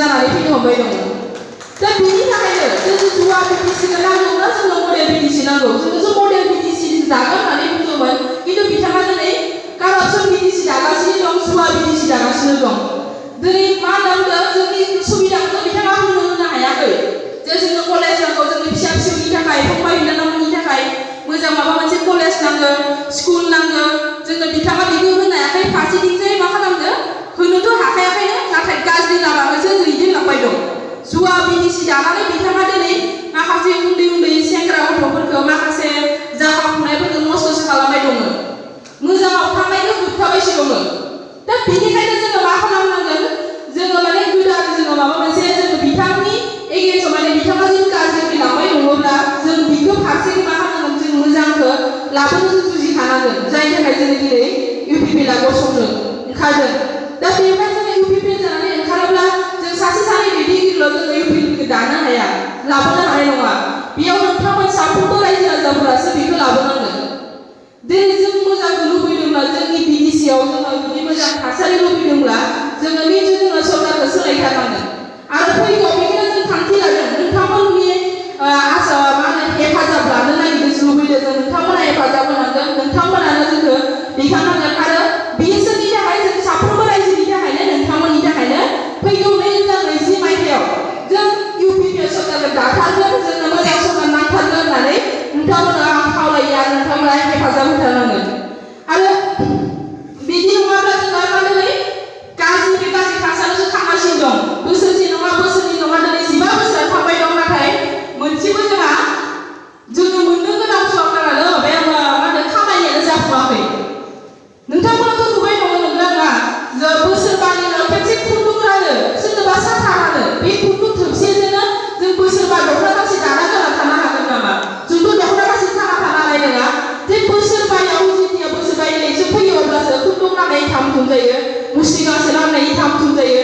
जानानै फैनो हमबाय दङ दा बेनि थाखायनो जों जुवा बिटिसिखौ नांगौब्ला जोंनो मडेल बिटिसि नांगौ जोंसो मडेल बिटिसि दागोन होननानै बुंदोंमोन खिन्थु बिथाङा दिनै कारापसन बिटिसि दागासिनो दं जुवा बिटिसि दागासिनो दं दिनै मा नांगौ जोंनि सुबिदाखौ बिथाङा होनो हायाखै जे जोंनो कलेज नांगौ जोंनि फिसा फिसौनि थाखाय फंबाय बिनानावनि थाखाय मोजां माबा मोनसे कलेज नांगौ स्कुल नांगौ जोंनो बिथाङा बेखौ होनो हायाखै फारसेथिंजाय मा खालामदों होनोथ' हाखायाखैनो नाथाय गाज्रि लामाखौसो दैदेनलांबाय दं जुवा बिटिसि दानानै बिथाङा दिनै माखासे उन्दै उन्दै सेंग्रा गथ'फोरखौ माखासे जाखांफुनायफोरखौ नस्थ'सो खालामबाय दङ मोजाङाव थांनायखौ होबथाबायसो दङ दा बेनिखायनो जोङो मा खालामनांगोन जोङो माने गोदान जोङो माबा मोनसे जोङो बिथांनि एगेन्स्टआव माने बिथाङा जुदि गाज्रि लांबाय दङब्ला जों बिखौ फारसे मा खालामनांगोन जों मोजांखौ लाबोनो जों जुजिखानांगोन जायनि थाखाय जोङो दिनै इउपिपिएलआ गसंनो ओंखारदों दा बेवहाय जोङो इउपिपिएल जानानै ओंखारोब्ला जों सासे सानै दैदेनगिरिल' जोङो इउपिपिएलखौ दानो हाया लाबोनो हानाय नङा बेयाव नोंथांमोन साफ्रोमबो रायजो राजाफोरासो बेखौ लाबोनांगोन दिनै जों मोजांखौ लुबैदोंब्ला जोंनि बिटिसिआव जोङो जुदि मोजां थासारि लुबैदोंब्ला जोङो निजे जोङो सरकारखौ सोलायथारनांगोन आरो फैगौ बेखौनो जों थांखि लादों नोंथांमोननि मा होनो हेफाजाब लानो नागिरदों लुबैदों जों नोंथांमोना हेफाजाब होनांगोन नोंथांमोनानो जोंखौ दैखांनांगोन आरो बियो जोंनि थाखाय जों साफ्रोमबो रायजोनि थाखायनो नोंथांमोननि थाखायनो फैगौ 2020 मायथाइयाव जों इउपिपिएल सरकारखौ दाथारगोन जोंनो मोजां सरकार नांथारगोन होननानै नोंथांमोना आं खावलायो आरो नोंथांमोना हेफाजाब होथारनांगोन आरो बिदि नङाब्ला जोंहा दिनै गाज्रि थासारियावसो थांगासिनो दं बोसोरसे नङा बोसोरनै नङा दिनै 15 बोसोरा थांबाय दं नाथाय मोनसेबो जोङो मोननो गोनां सरकारानो मा होनो खामानियानो जाफुङाखै नोंथांमोनाथ' नुबाय दङ नोंथाङा बोसोरबानि उनाव खेबसे खुन्दुं रानो सोरनोबा साथा रानो बे खुन्दुं थोबसेजोंनो जों बोसोरबा दख'ना गांसे दाना गानना थानो हागोन नामा जोंथ' दख'ना गांसे खाना थानाय नङा जे बोसोरबायाव जेथिया बोसोरबा इलेक्सन फैयो अब्लासो खुन्दुं राननाय थाम थुम जायो मुस्रि गांसे राननायनि थाम थुम जायो